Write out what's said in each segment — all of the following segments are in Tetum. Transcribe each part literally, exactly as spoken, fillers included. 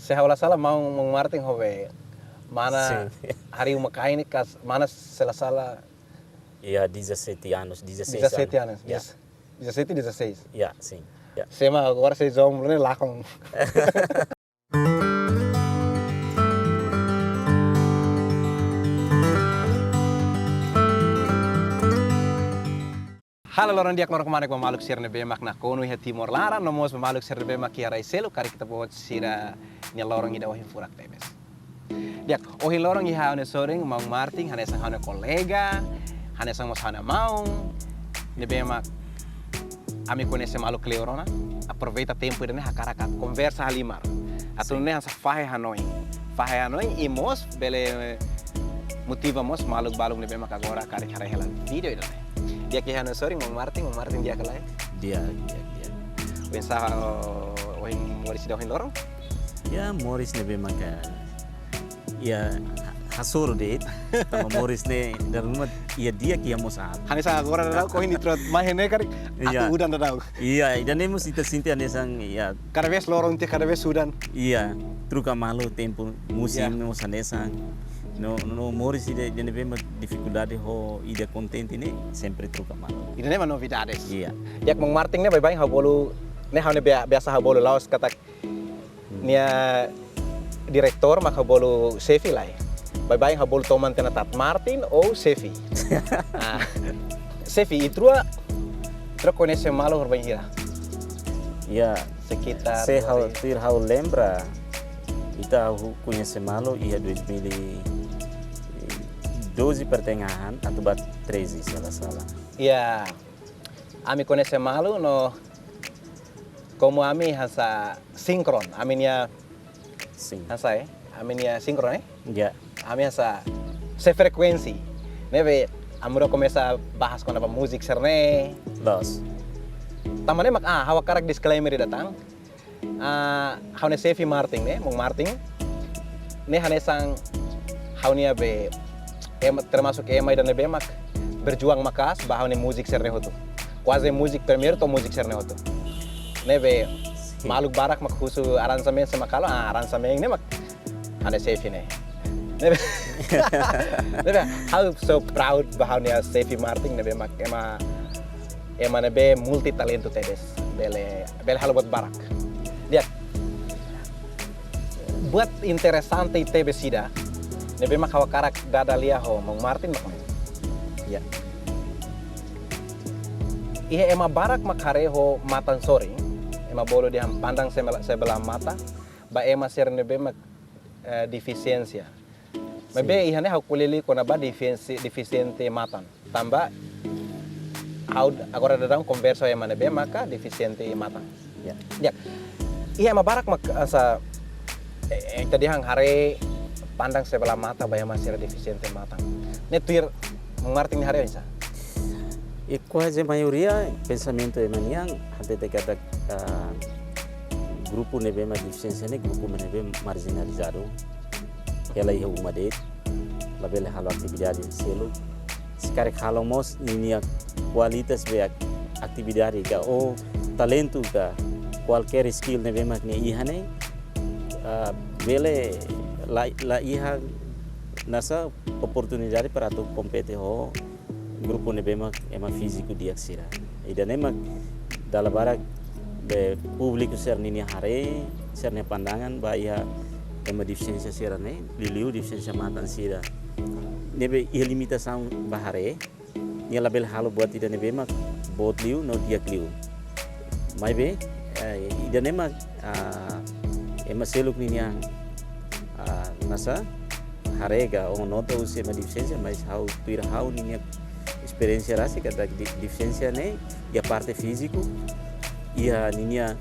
Se ha'u la sala, maun, maun Martin ho be mana, sin, harii uma-kain ne'e, karik mana, se la sala, ya, dezassete anos, dezasseis, dezasseis anos. Anos. Ya. Dez-, dezassete, dezasseis. Ya, sin. Ya. Se mak agora sei joven ne'e, lakon. Halo, loron di'ak, loron kmanek ba maluk sira ne'ebé mak nakonu iha Timor laran, no mós ba maluk sira ne'ebé mak iha rai seluk, karik ita-boot sira-nia loron ida ohin furak tebes. Di'ak, ohin loron iha ha'u-nia sorin, maun Martin, hanesan ha'u-nia kolega, hanesan mós ha'u-nia maun, ne'ebé mak ami koñese malu kleur ona, aproveita tempu ida-ne'e hakarak atu konversa halimar. Atu, sin, nune'e hanesan fahe hanoin. Fahe hanoin i mós bele motiva mós maluk balun ne'ebé mak agora karik haree hela vídeo ida-ne'e. Di'ak, iha ha'u-nia sorin, maun Martin, maun Martin di'ak ka lae? Di'ak, di'ak, di'ak. Oinsá, ohin moris ida ohin loron? Ya, moris ne'ebé maka, ya, ha-, hasoru de'it. Tanba moris ne'e dala ruma, ya, di'ak, ya, mós aat. Hanesan agora daudaun, ko ini trot mai ne'e karik, ya, atu udan daudaun. Iya, ida-ne'e mós ita sente hanesan, ya. Kada vez loron tiha, kada vez udan. Iya, troka malu tempu, musim, ya, mós hanesan. No, no, moris ida, ida ne'ebé mak difikuldade ho ida kontente ne'e, sempre troka malu. Ida-ne'e mak novidades. Iya. Di'ak, maun Martin ne'e baibain ha'u bolu, ne'e ha'u-nia bia-, biasa ha'u bolu la'ós katak nia diretór, mak ha'u bolu xefe lae. Baibain ha'u bolu toman tiha natat, Martin ou xefe? Ah, xefe, ita rua, ita rua koñese malu horibainhira? Ya, sekitar se ha'u, doze, tuir ha'u lembra, ita, ha'u koñese malu iha dois mil e doze pertengahan, atu ba treze, se la sala. Ya, ami koñese malu no, komu ami hanesan sinkron, ami-nia, sin, hanesan, eh, ami-nia sinkron, eh? Ya. Ami hanesan sei frekuensi. Ne'ebé ami rua komesa bahas kona-ba múzika sira-ne'e. Loos. Tanba ne'e mak, ah, ha'u hakarak disclaimer ida tan. Ah, ha'u-nia xefe Martin ne'e, maun Martin ne'e hanesan ha'u-nia be, ema, termasuk ema ida ne'ebé mak berjuang maka'as ba ha'u-nia múzika sira-ne'e hotu. Kuaze múzika primeiru to'o múzika sira-ne'e hotu. Ne'ebé, sin, maluk barak mak husu aransementu, se mak halo, ah, aransementu ne'e mak ha'u-nia xefe ne'e. Ne'ebé, ne'ebé, ha'u so proud ba ha'u-nia xefe Martin ne'ebé mak ema, ema ne'ebé multi talentu tebes. Bele, bele halo buat barak. Di'ak. Buat interesante tebes ida ne'ebé mak ha'u hakarak dada lia ho maun Martin mak ne'e. Ya. Iha ema barak mak haree ho matan sorin, ema bolu dehan pandang sebela-, sebelah mata ba ema sira ne'ebé mak, eh, defisiénsia. Sin. Maibé iha ne'e ha'u ko'alia liu kona-ba defisi-, defisiente matan. Tanba ha'u agora daudaun konversa ho ema ne'ebé maka defisiente matan. Ya. Ya. Iha ema barak mak hanesan, eh, eh, ita dehan haree pandang sebelah mata ba ema sira defisiente matan. Ne'e tuir maun Martin haree oinsá? I kuaze maioria pensamentu ema nian hatete katak, ah, grupu ne'ebé mak defisiénsia ne'e grupu ne'ebé marjinalizadu. Hela iha uma de'it, labele halo atividade seluk. Se karik halo mós ninia kualitas be ak-, atividade ka ou talentu ka kualkér skill ne'ebé mak nia iha ne'e, ah, bele la, la iha hanesan oportunidade para atu kompete ho grupu ne'ebé mak ema fíziku di'ak sira. Ida-ne'e mak dala barak be públiku sira-ninia haree, sira-nia pandangan ba iha ema defisiénsia sira-ne'e, liuliu defisiénsia matan sira. Ne'ebé iha limitasaun ba haree, nia labele halo buat ida ne'ebé mak boot liu no di'ak liu. Maibé, eh, ida-ne'e mak, ah, ema seluk ninia, ah, hanesan haree ka ou nota husi ema defisiénsia, mas ha'u tuir ha'u ninia esperiénsia rasik katak de-, defisiénsia ne'e iha parte fíziku, iha ninia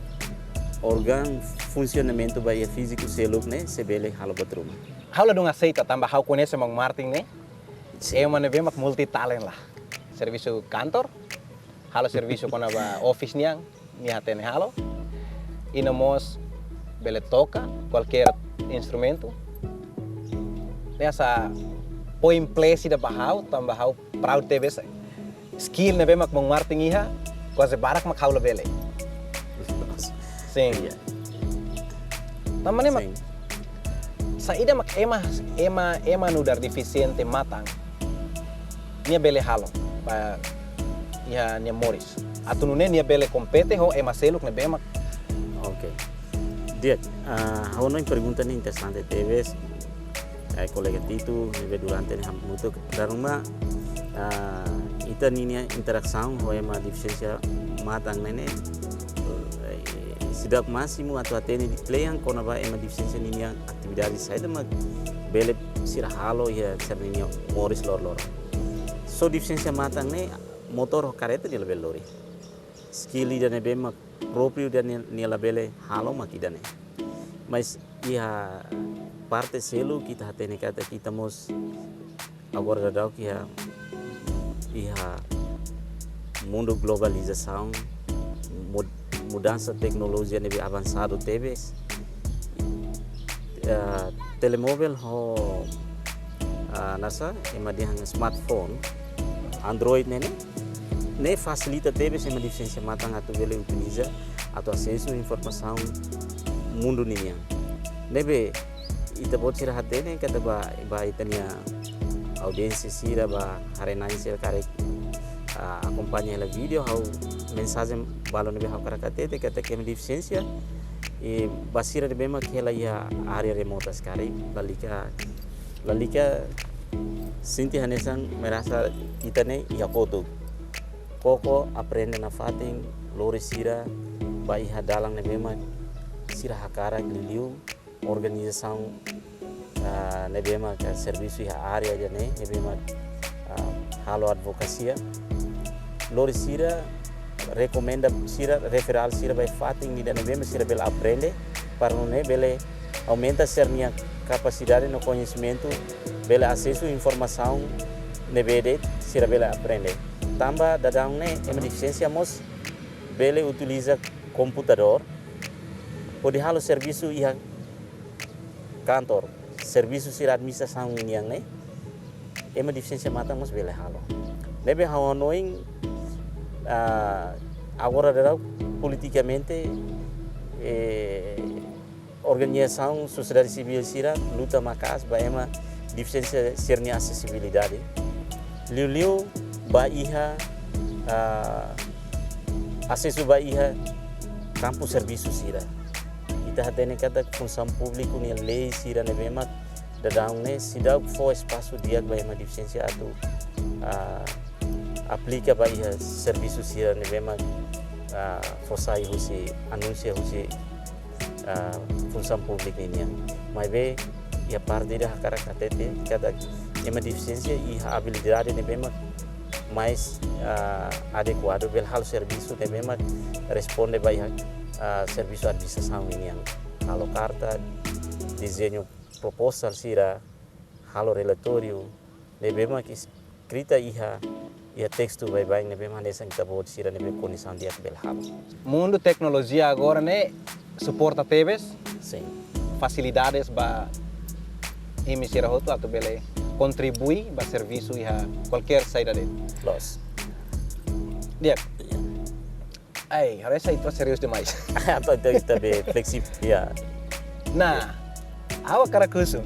órgaun funsionamentu ba iha fíziku seluk ne'e sei bele halo buat ruma. Ha'u ladún aseita tanba ha'u koñese maun Martin ne'e, sin, ema ne'ebé mak multi talent lah. Servisu kantor, halo servisu kona-ba office nian, nia hatene halo. I no mós bele toka kualkér instrumentu. Ne'e hanesan point plus ida ba ha'u, tanba ha'u proud tebes. Skill ne'ebé mak maun Martin iha, kuaze barak mak ha'u labele. Sin. Iya. Tanba ne'e mak, sin, Saida mak ema, ema, ema nu'udar defisiente matan nia bele halo ba iha nia moris, atu nune'e nia bele kompete ho ema seluk ne'ebé mak. Oke. Di'ak, ah, ha'u hanoin pergunta ne'e interesante tebes. Eh, kolega Tito, ne'ebé durante ne'e hamutuk. Dala ruma, ah, ita-nia interasaun ho ema defisiénsia matan ne'e, eh, seidauk másimu atu hatene di'ak liu kona-ba ema defisiénsia ninia atividade saida mak bele sira halo iha sira-nia moris loroloron. Só defisiénsia matan ne'e motór ho kareta nia labele lori. Skill ida ne'ebé mak própriu ida nia, nia labele halo mak ida-ne'e. Mas iha parte seluk ita hatene katak ita mós agora daudaun iha, iha mundu globalizasaun, mud-, mudansa teknolojia ne'ebé avansadu tebes. Eh, telemovel ho, ah, nasa, ema dehan smartphone, Android ne'e ne'e, ne'e fasilita tebes ema defisiénsia matan atu bele utiliza, atu asesu informasaun mundu ninian. Ne'ebé, ita-boot sira hatene katak ba, ba ita-nia audiénsia sira ba haree-na'in sira karik, ah, akompaña hela vídeo, ha'u mensajen balu ne'ebé ha'u hakarak hatete katak ema defisiénsia, eh, ba sira ne'ebé mak hela iha área remotas karik, lalika, lalika sente hanesan merasa ita ne'e iha kotuk. Koko aprende nafatin, lori sira ba iha dalan ne'ebé mak sira hakarak, liuliu organizasaun, ah, ne'ebé mak servisu iha área ida-ne'e, ne'ebé mak, ah, halo advokasia. Lori sira, rekomenda sira, referál sira ba iha fatin ida ne'ebé mak sira bele aprende, para nune'e bele aumenta sira-nia kapasidade no koñesimentu, bele asesu informasaun ne'ebé de'it sira bele aprende. Tanba daudaun ne'e ema defisiénsia mós bele utiliza komputadór hodi halo servisu iha kantor, servisu sira administrasaun nian ne'e, ema defisiénsia matan mós bele halo. Ne'ebé ha'u hanoin, ah, agora daudaun politikamente, eh, organizasaun sosiedade sivíl sira luta maka'as ba ema defisiénsia sira-nia asesibilidade. Liuliu ba iha, ah, asesu ba iha kampu servisu sira. Ita hatene katak funsaun públiku nia lei sira ne'ebé mak daudaun ne'e seidauk fó espasu di'ak ba ema defisiénsia atu, ah, aplika ba iha servisu sira ne'ebé mak, ah, fó sai husi anúnsia husi, ah, funsaun públika ninian. Maibé iha parte ida hakarak hatete katak ema defisiénsia iha abilidade ne'ebé mak mais, ah, adekuadu bele halo servisu ne'ebé mak responde ba iha, ah, servisu administrasaun ninian. Halo karta, dezeñu proposal sira, halo relatóriu, ne'ebé mak eskrita iha, iha testu baibain ne'ebé mak hanesan ita-boot sira ne'ebé kondisaun di'ak bele halo. Mundu teknolojia agora ne'e suporta tebes Sin. fasilidades ba imi sira hotu atu bele kontribui ba servisu iha kualkér saida de'it. Loos. Di'ak. Ai, haree sai ita serius demais. Atau itu kita be fleksibel, ya. Nah, ha'u hakarak husu.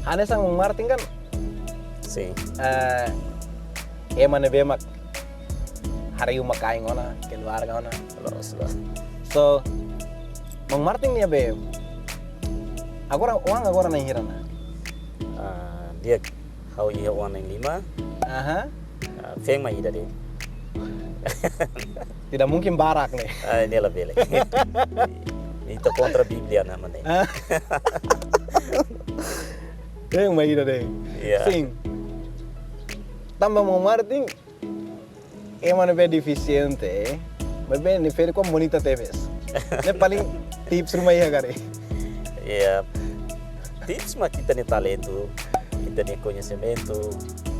Hanesan Maun Martin kan, Sin. Eh, ema ne'ebé mak harii uma-kain ona, keluarga ona. Loos, loos. So, Maun Martin nia be, agora, oan agora na'in hira ona? Ah, di'ak, ha'u iha oan na'in lima. Aha. Ah, feen mak ida de'it. Tidak mungkin barak ne'e. Ah, ne'e labele. Ita kontra Bíblia ne'e mak ne'e. Feen mak ida de'it. Ya. Sin. Tanba Maun Martin, ema ne'ebé defisiente, maibé nia ferik-oan bonita tebes. Ne'e paling tips ruma iha karik? Ya. Tips mak ita-nia talentu, ita-nia koñesimentu,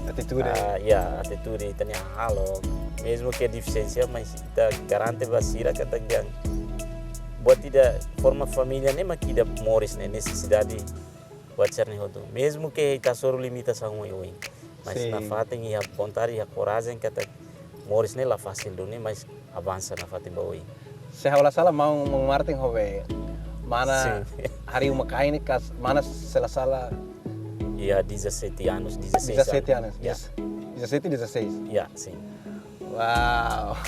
Atitude. Ah, ya, atitude, ita-nia hahalok. Mezmu ke defisiénsia, mas ita garante ba sira katak buat ida forma família ne'e mak ita moris ne'e nesesidade buat sira-ne'e hotu. Mezmu ke ita hasoru limitasaun oioin. Mas Sin. Nafatin iha vontade, iha korajen katak moris ne'e la fasil duni, mas avansa nafatin ba oin. Se ha'u la sala, Maun, Maun Martin ho be mana Sin. Harii Uma Kain ne'e kas mana sela sala Ya, dezassete anos, dezasseis dezassete anos. anos. Ya, Dez- dezassete, dezasseis. ya, sim. Wow.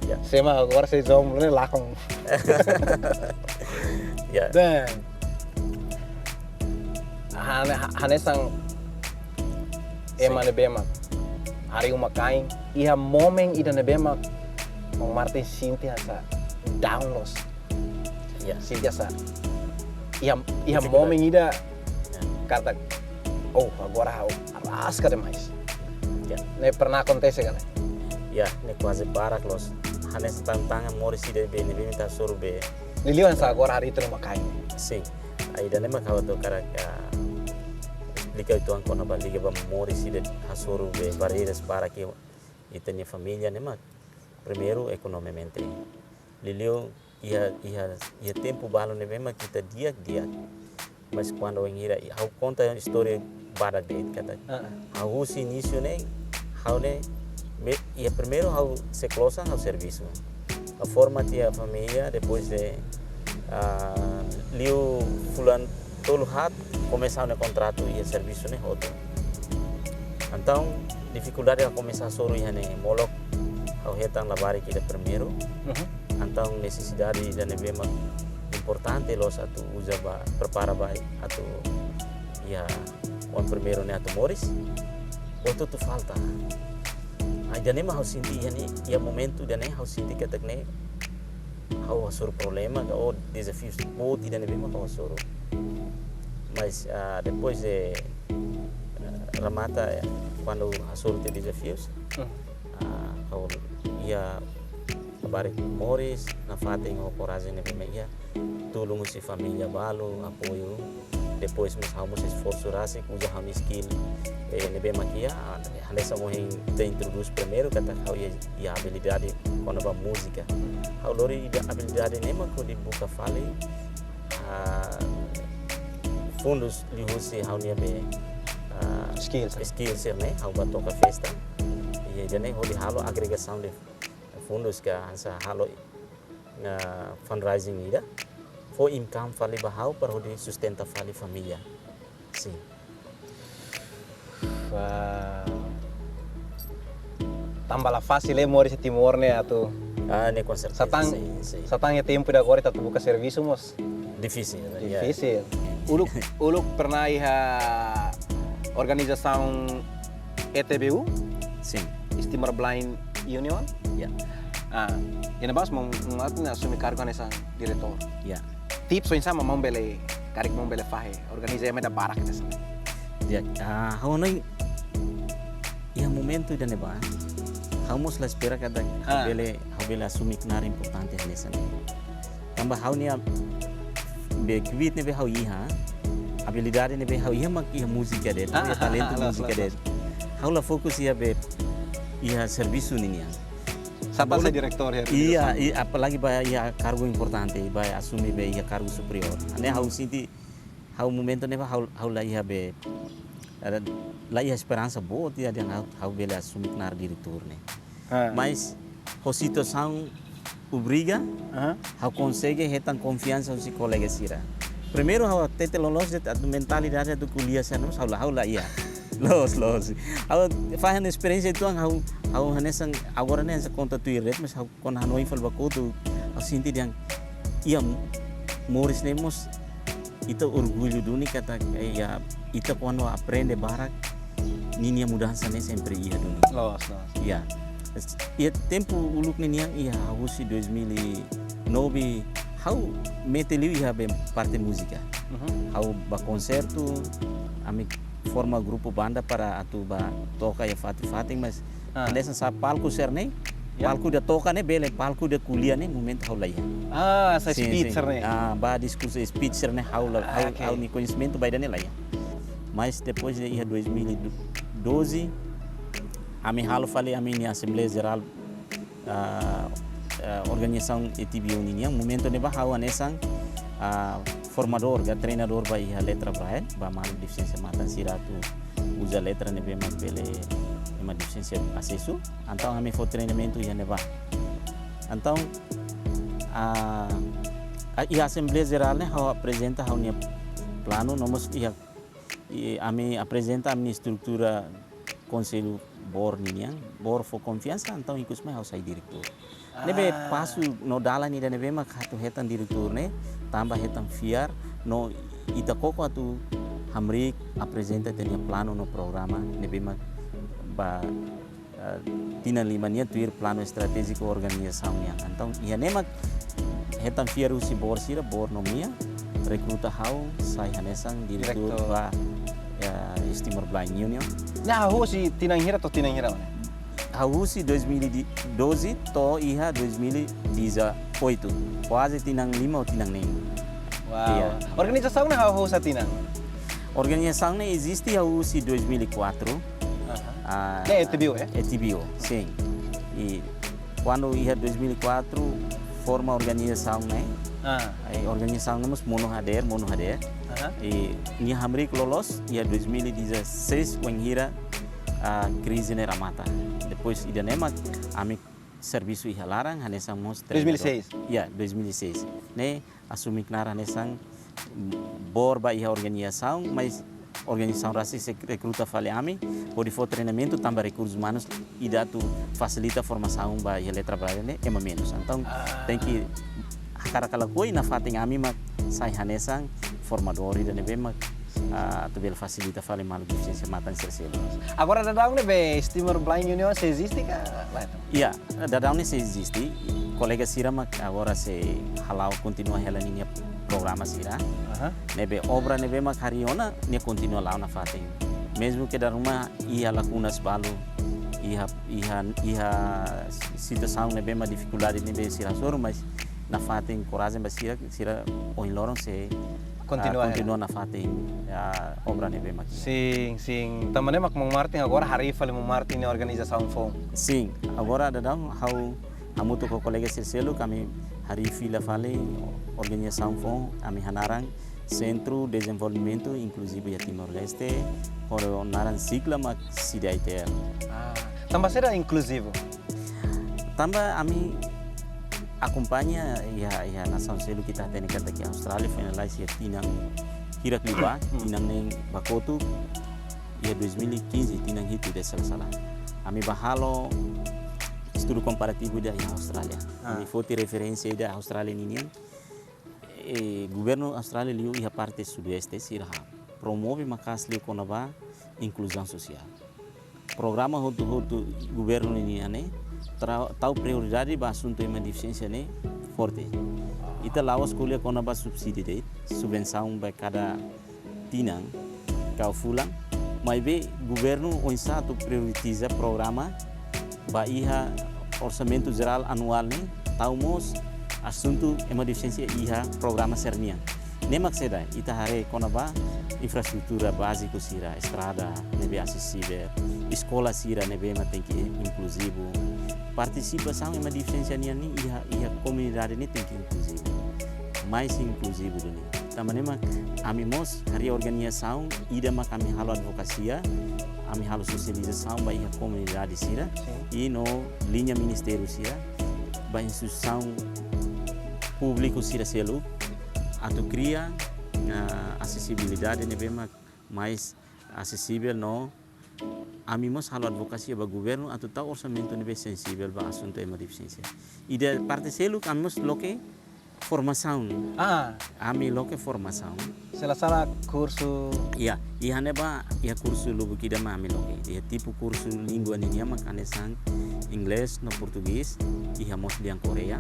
Ya. Sema agora sei jomblo ne'e lakon. Ya. Dan hane hanesan ema ne'ebé mak harii uma kain, iha momen ida ne'ebé mak Martin sente hanesan down loos. Ya. Sente hanesan iha iha Difikuldade. Momen ida Ya. katak, oh, agora ha'u araska demais. Ya. Ne'e pernah akontese ka lae? Ya, ne'e kuaze barak loos. Hanesan tantangan moris ida be ne'ebé mak ita hasoru be. Liuliu hanesan agora harii ita-nia uma kain. Sim. Ida-ne'e mak ha'u atu hakarak esplika uitoan kona-ba liga ba moris ida hasoru be barreiras barak iha ita-nia família ne'e mak. Primeiru, ekonomiamente. Liuliu iha iha iha tempu balu ne'ebé mak ita di'ak-di'ak. Mas kuandu wainhira ha'u konta istória badak de'it katak. Ah. Ha'u husi inísiu ne'e, ha'u ne'e, me, iha primeiru ha'u sei klosan ha'u servisu. Ha'u forma tiha família, depois de, ah, liu fulan tolu haat, komesa ha'u-nia kontratu iha servisu ne'e hotu. Entaun, difikuldade ha'u komesa hasoru iha ne'e molok, ha'u hetan labarik ida primeiru. Mhm. Entaun, nesesidade ida ne'ebé mak importante loos atu uza ba, prepara ba atu iha oan primeiru ne'e atu moris. Hotu-hotu falta. Ah, ida-ne'e mak ha'u sente iha ne'e, iha momentu ida-ne'e ha'u sente katak ne'e ha'u hasoru problema ka, oh, dezafiu boot ida ne'ebé mak ha'u hasoru. Mas, ah, depois de, ah, remata, eh, kuandu hasoru tiha dezafius, Hmm. ah, ha'u iha labarik moris, nafatin ho korajen ne'ebé mak iha, tulun husi família balu, apoiu. Depois mós ha'u mós esforsu rasik, uza ha'u-nia skill, eh, ne'ebé mak iha, ah, hanesan ohin ita introdús primeiru, katak ha'u iha, iha abilidade kona-ba múzika. Ha'u lori ida abilidade ne'e mak hodi buka fali, ah, fundus liuhusi ha'u-nia be, ah, Skill, sa? Skill sira-ne'e, ha'u ba toka festa. Iha ida-ne'e hodi halo agregasaun de fundus ka hanesan halo, ah, fundraising ida. Fó income fali ba ha'u para hodi sustenta fali família. Sim. Wah. Tanba la fasil, eh, moris iha Timor ne'e atu. Ah, ne'e com certeza. Satán, Sim, sim. Satán iha tempu ida agora ita atu buka servisu mós. Difísil, ya. Difísil. Uluk, uluk pernah iha organizasaun E T B U? Sim. East Timor Blind Union? Ya. Ah, iha ne'ebá mós, mós asume kargu hanesan diretór. Ya. Tips oinsá mak maun bele, karik maun bele fahe, organiza ema ida barak hanesan. Ya, ah, ha'u hanoin iha momentu ida-ne'ebá, ha'u mós la espera katak Ah. bele, ha'u bele asume knaar importante hanesan ne'e. Tanba ha'u-nia be kbiit ne'ebé ha'u iha, abilidade ne'ebé ha'u iha mak iha múzika de'it, Ah, iha talentu loos, múzika loos, de'it. Ha'u la fokus iha be, iha servisu ninian. Satán Bolu- sai diretór iha Iya, organizasaun. I apalagi ba iha kargu importante, ba asume be iha kargu superiór. Ne'e ha'u sente, ha'u momentu ne'ebá ha'u, ha'u la iha be, la iha esperansa boot ida dehan ha'u, ha'u bele asume knaar diretór ne'e. Ah. Mas ho situasaun obriga, Aha. ha'u konsege hetan konfiansa husi kolega sira. Primeiru ha'u hatete loloos de'it atu mentalidade atu ko'alia sira-ne'e mós ha'u la, ha'u la iha. Loos, loos. Ha'u fahe ha'u-nia esperiénsia uitoan ha'u, ha'u hanesan agora ne'e hanesan konta tuir de'it, mas ha'u kuandu hanoin fali ba kotuk, ha'u sente dehan iha moris ne'e mós ita orgullu duni katak, eh, ya, ita kuandu aprende barak, ninia mudansa ne'e sempre iha duni. Loos, loos. Ya. Iha tempu uluk ninian iha husi dois mil e nove, ha'u mete liu iha be parte múzika. Mhm. Ha'u ba konsertu, ami forma grupu banda para atu ba toka iha fatin-fatin, mas Ah. hanesan sá palku sira-ne'e, Ya. palku ida toka ne'e bele, palku ida ko'alia ne'e momentu ha'u la iha. Ah, sai Sim, speech sim. sira-ne'e. Ah, ba diskursu speech sira-ne'e ha'u la, Ah, ha'u, ok. ha'u-nia koñesimentu ba ida-ne'e la iha. Mas depois de iha dois mil e doze, ami halo fali ami-nia Asembleia Jerál, ah, ah, organizasaun E T B U ninian, momentu ne'ebá ha'u hanesan, ah, formadór ka treinadór ba iha letra Braille, ba maluk defisiénsia matan sira atu uza letra ne'ebé mak bele ema defisiénsia asesu. Entaun ami fó treinamentu iha ne'ebá. Entaun, ah, A, iha Asembleia Jerál ne'e ha'u aprezenta ha'u-nia planu, no mós iha, i ami aprezenta ami-nia estrutura Konsellu boot ninian, boot fó konfiansa, entaun ikus mai ha'u sai diretór. Ne'ebé Ah. pasu no dalan ida ne'ebé mak atu hetan diretór ne'e, tanba hetan fiar, no ita koko atu hamriik aprezenta ita-nia planu no programa ne'ebé mak ba, eh, tinan lima nian tuir planu estratéjiku organizasaun nian. Entaun, iha ne'e mak hetan fiar husi boot sira, boot nomeia, rekruta ha'u sai hanesan diretór Diretór. ba, eh, East Timor Blind Union. Ne'e hahú husi tinan hira to'o tinan hira, maun? Hahú husi dois mil e doze to'o iha dois mil e dezoito. Kuaze tinan lima ou tinan neen. Wow. Iya. Organizasaun ne'e hahú husi tinan? Organizasaun ne'e eziste hahú husi dois mil e quatro. Aha. Ah, Ne'e E T B U, eh? E T B U, sin. I kuandu iha dois mil e quatro forma organizasaun ne'e. Ah. I organizasaun ne'e mós monu hadeer, monu hadeer. Aha. I nia hamriik loloos iha dois mil e dezasseis wainhira, ah, krize ne'e remata. Depois ida ne'e mak ami servisu iha laran, hanesan mós treinadór. Dois mil e seis? Ya, dois mil e seis. Ne'e asume knaar hanesan boot ba iha organizasaun, mas organizasaun rasik sei rekruta fali ami, hodi fó treinamentu tanba rekursus umanus ida atu fasilita formasaun ba iha Letra Braille ne'e ema menus. Entaun, Ah. tenke hakarak ka lakohi, nafatin ami mak sai hanesan formadór ida ne'ebé mak, ah, atu bele fasilita fali maluk defisiénsia matan sira seluk. Agora daudaun ne'e be East Timor Blind Union sei eziste ka lae? Ya, daudaun ne'e sei eziste. Kolega sira mak agora sei hala'o, kontinua hela ninia programa sira. Aha. Ne'ebé obra ne'ebé mak harii ona, nia kontinua la'o nafatin. Mezmu ke dala ruma iha lakunas balu, iha, iha, iha situasaun ne'ebé mak difikuldade ne'ebé sira hasoru, mas nafatin korajen ba sira, sira ohin loron sei, Kontinua ah, hela. kontinua nafatin, ya, obra ne'ebé mak. Sin, sin. Tanba ne'e mak maun Martin agora harii fali maun Martin nia organizasaun foun. Sin, agora daudaun ha'u hamutuk ho kolega sira seluk, ami harii fila fali organizasaun foun, ami hanaran Sentru Dezenvolvimentu Inkluzivu iha Timor-Leste, ho naran sigla mak C D I T L. Ah, tanba saida inkluzivu? Tanba ami akompaña iha, iha nasaun seluk, ita hatene katak Austrália finaliza iha tinan hirak liubá, Hmm. tinan neen ba kotuk, iha dois mil e quinze, tinan hitu ida se la sala. Ami bá halo estudu komparativu ida iha Austrália. Ah. Ami foti referénsia ida Austrália ninian. Eh, governu Austrália liu iha parte sudoeste sira promove maka'as liu kona-ba inkluzaun sosiál. Programa hotu-hotu governu ninian ne'e tra-, tau prioridade ba asuntu ema defisiénsia ne'e forte. Ita la'ós ko'alia kona-ba subsídiu de'it, subvensaun ba kada tinan, ka fulan, maibé governu oinsá atu prioritiza programa ba iha orsamentu jerál anuál ne'e, tau mós asuntu ema defisiénsia iha programa sira-nian. Ne'e mak saida, ita haree kona-ba infraestrutura báziku sira, estrada ne'ebé asesivel, eskola sira ne'ebé mak tenke inkluzivu, partisipasaun ema defisiénsia nian ne'e iha, iha komunidade ne'e tenke inkluzivu, mais inkluzivu duni. Tanba ne'e mak ami mós harii organizasaun ida mak ami halo advokasia, ami halo sosializasaun ba iha komunidade sira, Sin. i no liña ministériu sira, ba instituisaun públiku sira seluk, atu kria, ah, asesibilidade ne'ebé mak mais asesivel no ami mós halo advokasia ba governu atu tau orsamentu ne'ebé sensivel ba asuntu ema defisiénsia. I iha parte seluk ami mós loke formasaun. Ah. Ami loke formasaun. Se la sala kursu. Ya, iha ne'ebá, iha kursu lubuk ida mak ami loke. Iha tipu kursu língua ninian mak hanesan inglés no portugés, iha mós lian Koreia.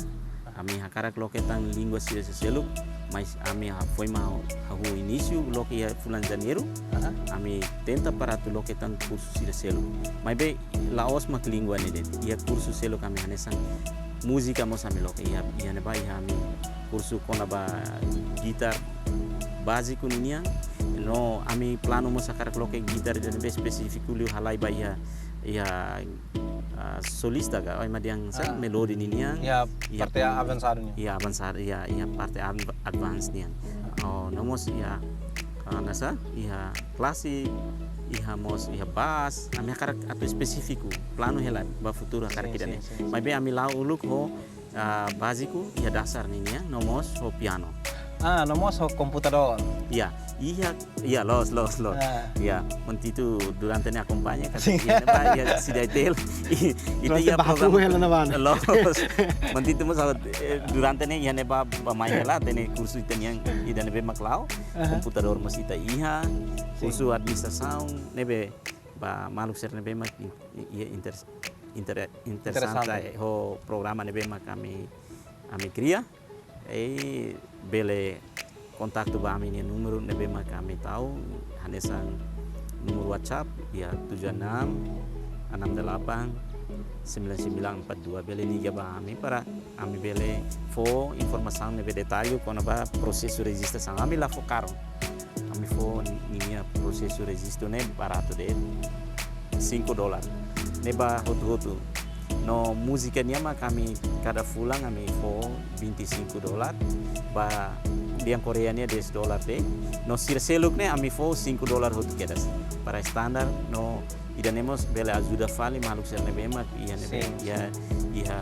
Ami hakarak loke tan língua sira seluk, mas ami ha-, foin mak hahú inísiu loke iha fulan Janeiru. Aha. Ami tenta para atu loke tan kursu sira seluk. Maibé la'ós mak língua ne'e de'it. Iha kursu seluk ami hanesan múzika mós ami loke. Iha, iha ne'ebá iha ami kursu kona-ba gitár báziku ninian. No ami planu mós hakarak loke gitár ida ne'ebé espesífiku liu halai ba iha, iha ah, solista ka, ema dehan sá, Ah. melodi ninian. Ya, Iha parte avansadu nian. Iha avansadu, iha, iha parte av-, advance nian. Oh, no mós iha, ah, nasa, iha klasik, iha mós, iha bass, ami hakarak atu espesífiku, planu hela ba futuru hakarak Sin, ida-ne'e. sin, sin, sin. Maibé ami la'o uluk ho, ah, báziku, iha dasar ninian, no mós ho piano. Ah, no mós ho komputadór. Ya, iha, ya, loos, loos, loos. Ah. Ya, Montitu durante ne'e akompaña, katak Sin. iha ne'ebá, iha Cidade Tel. I- Ita Durante iha baku programa hela na banda. Loos. Montitu mós, eh, durante ne'e iha ne'ebá, bá mai hela, hatene kursu ita-nian ida ne'ebé mak la'o, Aha. komputadór mós ita iha, Sin. kursu administrasaun ne'ebé ba maluk sira ne'ebé mak in- i- inter- inter- interesante Interesante. Ho programa ne'ebé mak ami, ami kria. I bele kontaktu ba ami-nia númeru ne'ebé mak ami tau, hanesan númeru WhatsApp, iha tujuh enam enam delapan sembilan sembilan empat dua, bele liga ba ami para ami bele fó informasaun ne'ebé detalle kona-ba prosesu rejistrasaun. Ami la fó karun. Ami fó ninia prosesu rejistu ne'e baratu de'it, cinco dólar. Ne'e ba hotu-hotu. No múzika nian mak ami kada fulan ami fó vinte e cinco dólar. Ba lian Koreia nian dez dólar de'it. No sira seluk ne'e ami fó cinco dólar hotu kedas. Para standar no ida-ne'e mós bele ajuda fali maluk sira ne'ebé mak iha ne'ebé Sin, iha, iha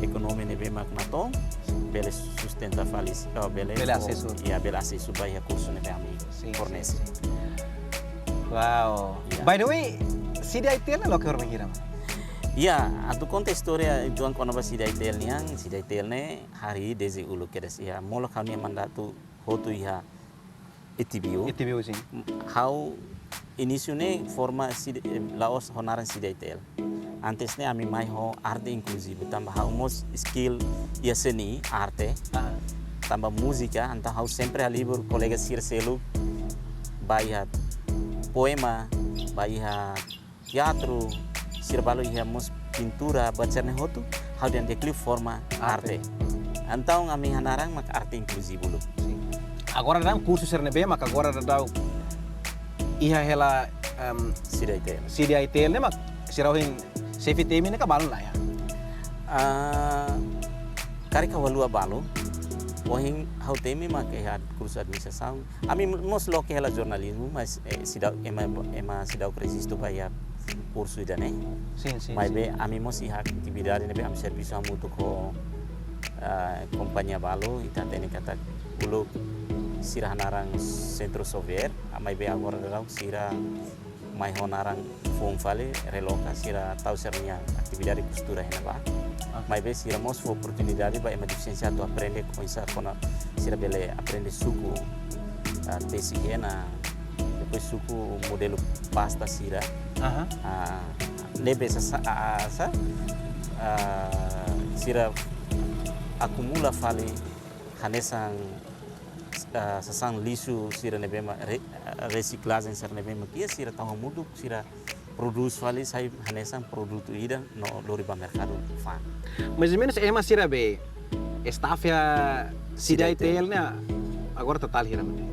ekonomia ne'ebé mak natoon, bele sustenta fali, oh, bele Bele fó- asesu. Ya, bele asesu ba iha kursu ne'ebé ami Sin, fornese. sin, sin. Wow. Ya. By the way, Cidade Tel ne'e loke horibainhira, maun? Ya, atu konta istória uitoan kona-ba Cidade Tel nian, Cidade Tel ne'e harii dezde uluk kedas, iha molok ha'u-nia mandatu hotu iha E T B U. E T B U, sin. Ha'u inísiu ne'e forma Cid- eh, la'ós ho naran Cidade Tel. Antes ne'e ami mai ho arte inkluzivu, tanba ha'u mós skill iha seni, arte. Ah, Tanba múzika, entaun ha'u sempre halibur kolega sira seluk ba iha poema, ba iha teatru, sira balu iha mós pintura, buat sira-ne'e hotu, ha'u dehan di'ak liu forma Arte. arte. Entaun ami hanaran mak arte inkluzivu uluk. sin. Agora daudaun kursu sira ne'ebé mak agora daudaun iha hela, em, Cidade Tel. Cidade Tel ne'e mak sira ohin xefe temi ne'e ka balun la iha? Ah, karik ha'u haluha balu. Ohin ha'u temi mak iha kursu administrasaun. Ami mós loke hela jornalizmu, mas, eh, seidauk, ema, ema seidauk rejistu ba iha kursu ida-ne'e. Sin, sin, Maibé sin. ami mós iha atividade ne'ebé ami servisu hamutuk ho, ah, kompañia balu, ita hatene katak uluk sira hanaran Centro Sover, ah, maibé agora daudaun sira mai ho naran foun fali, reloka, sira tau sira-nia atividade kostura iha ne'ebá. Ah. Maibé sira mós fó oportunidade ba ema defisiénsia atu aprende oinsá kona sira bele aprende suku, ah, tesi hena, depois suku modelu pasta sira. Aha. Ah, ne'ebé sa, sa, ah, ah, sa, ah, sira akumula fali hanesan, ah, sasán lixu sira ne'ebé mak re-, resiklajen sira ne'ebé mak iha, sira tau hamutuk, sira prodús fali sai hanesan produtu ida no lori ba merkadu fa'an. Mais ou menus ema sira be staff iha Cidade Cidade Tel. Tel ne'e agora total hira, maun?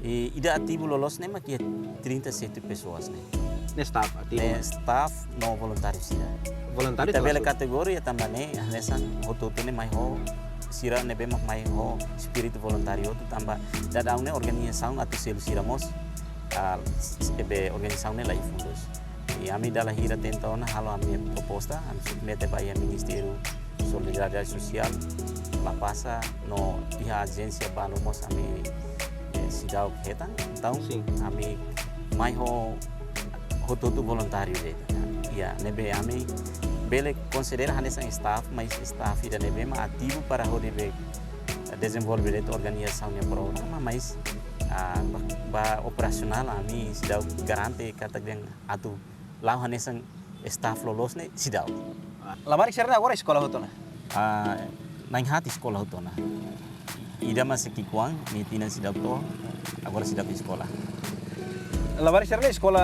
I ida ativu loloos ne'e mak iha trinta e sete pessoas ne'e. Ne'e staff ativu. Ne'e staff no voluntáriu sira. Voluntáriu Ita bele total. kategoria tanba ne'e, hanesan hotu-hotu ne'e mai ho, sira ne'ebé mak mai ho espíritu voluntáriu hotu tanba daudaun ne'e organizasaun atu selu sira mós, ah, s-, ne'ebé organizasaun ne'e la iha fundus. I ami dala hira tenta ona halo ami proposta, ami submete ba iha Ministériu Solidariedade Sosiál, la pasa, no iha ajénsia balu mós ami, eh, seidauk hetan. Entaun, Sin. Ami mai ho hotu-hotu voluntáriu de'it. Ya, ne'ebé ami bele konsidera hanesan staff, mas staff ida ne'ebé mak ativu para hodi be dezenvolve de'it organizasaun nia programa, mas, ah, ba, ba operasionál ami seidauk garante katak dehan atu la'o hanesan staff loloos ne'e seidauk. Labarik sira-ne'e agora eskola hotu ona? Ah, na'in-haat eskola hotu ona. Ida mak sei ki'ikoan, nia tinan seidauk to'o, agora seidauk eskola. Labarik sira-ne'e eskola,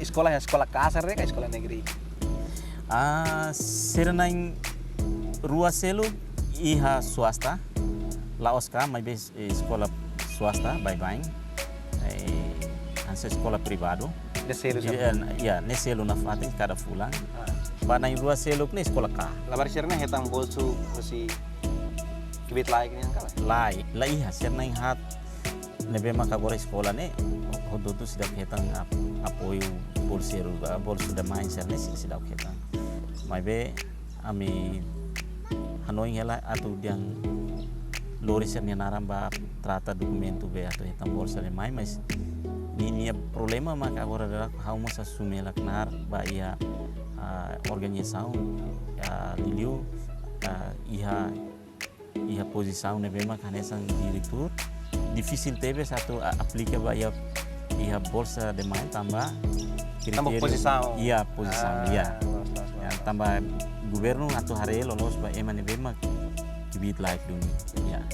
eskola, eskola kasar de'it ka eskola negeri? Ah, sira na'in-rua seluk iha swasta, la'ós ka, maibé, eh, eskola swasta, baibain. Eh, hanesan eskola privadu. Ne'e selu Iya, saida? Iya, ne'e selu nafatin kada fulan. Ah. Ba na'in-rua seluk ne'e eskola ka. Labarik sira-ne'e hetan bolsu husi kbiit-laek nian ka lae? Lae, la iha, sira na'in-haat ne'ebé mak agora eskola ne'e, hotu-hotu seidauk hetan ap-, apoiu bolseiru, ah, bolsu da mãe sira-ne'e seidauk hetan. Maibé ami hanoin hela atu dehan lori sira-nia naran ba trata dokumentu be atu hetan bolsa de mai, mas ninia problema mak agora daudaun ha'u mós asume hela knaar ba iha, ah, organizasaun, ah, liuliu, ah, iha, iha pozisaun ne'ebé mak hanesan diretór, difisil tebes atu a-, aplika ba iha, iha bolsa de mai tanba Tanba kritéria pozisaun. Iha pozisaun, Ah, iha. Loos, loos, loos. Ya, tanba governu atu haree loloos ba ema ne'ebé mak kbiit-laek duni. Ya.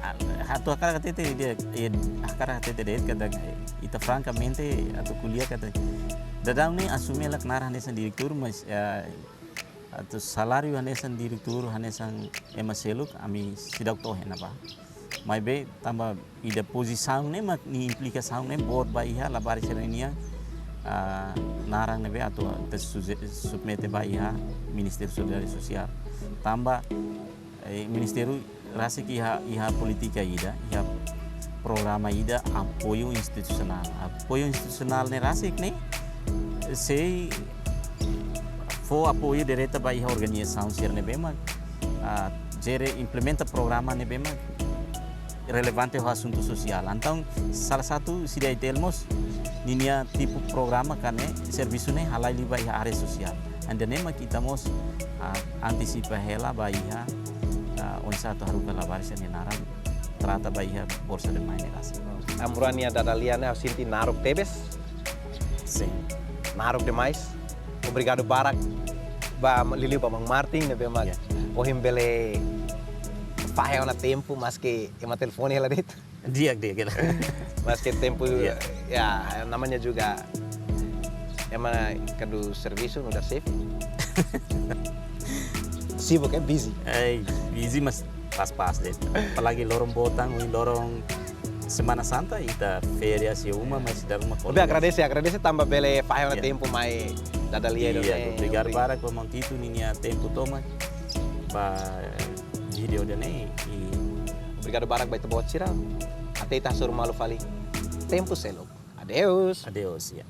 A-, atu hakarak hatete de'it, eh, hakarak hatete de'it katak, eh, ita frankamente atu ko'alia katak daudaun ne'e asume hela knaar hanesan diretór, mas, eh, atu saláriu hanesan diretór, hanesan ema seluk, ami seidauk to'o iha ne'ebá. Maibé tanba ida pozisaun ne'e mak nia implikasaun ne'e boot ba iha labarik sira-nian, ah, naran ne'ebé atu ita suje-, submete ba iha Ministériu Solidariedade Sosiál. Tanba, eh, ministériu rasik iha, iha polítika ida, iha programa ida apoiu institusionál. Apoiu institusionál ne'e rasik ne'e sei fó apoiu direta ba iha organizasaun sira ne'ebé mak, ah, jere implementa programa ne'ebé mak relevante ho asuntu sosiál. Entaun, sala satu sida I T L mós ninia tipu programa ka ne'e servisu ne'e halai liu ba iha área sosiál. Ida-ne'e mak ita mós, ah, antisipa hela ba iha, ah, oinsá atu haruka labarik sira-nia naran trata ba iha bolsa de mai ne'e rasik. Amrua nia dada lia ne'e ha'u sente naruk tebes. Sin. Naruk demais. Obrigadu barak ba, liuliu ba Maun Martin ne'ebé mak, ya, ohin bele fahe ona tempu maske ema telefone hela de'it. Di'ak, di'ak, di'ak. Maske tempu, ya, ya, namanya juga ema kuandu servisu nu'udar xefe. Sibuk, eh, busy. Eh, busy, mas pas-pas de'it. Apalagi loron boot, ohin loron Semana Santa, ita férias iha uma, mas ita uma. Tapi agradese, agradese tanba bele fahe ona, ya, tempu mai dada lia. Iya, ida-ne'e. Obrigadu barak ba Maun Tito ninia tempu tomak ba vídeo ida-ne'e. I obrigadu barak ba ita-boot sira. Até ita hasoru malu fali tempu seluk. Adeus. Adeus, ya.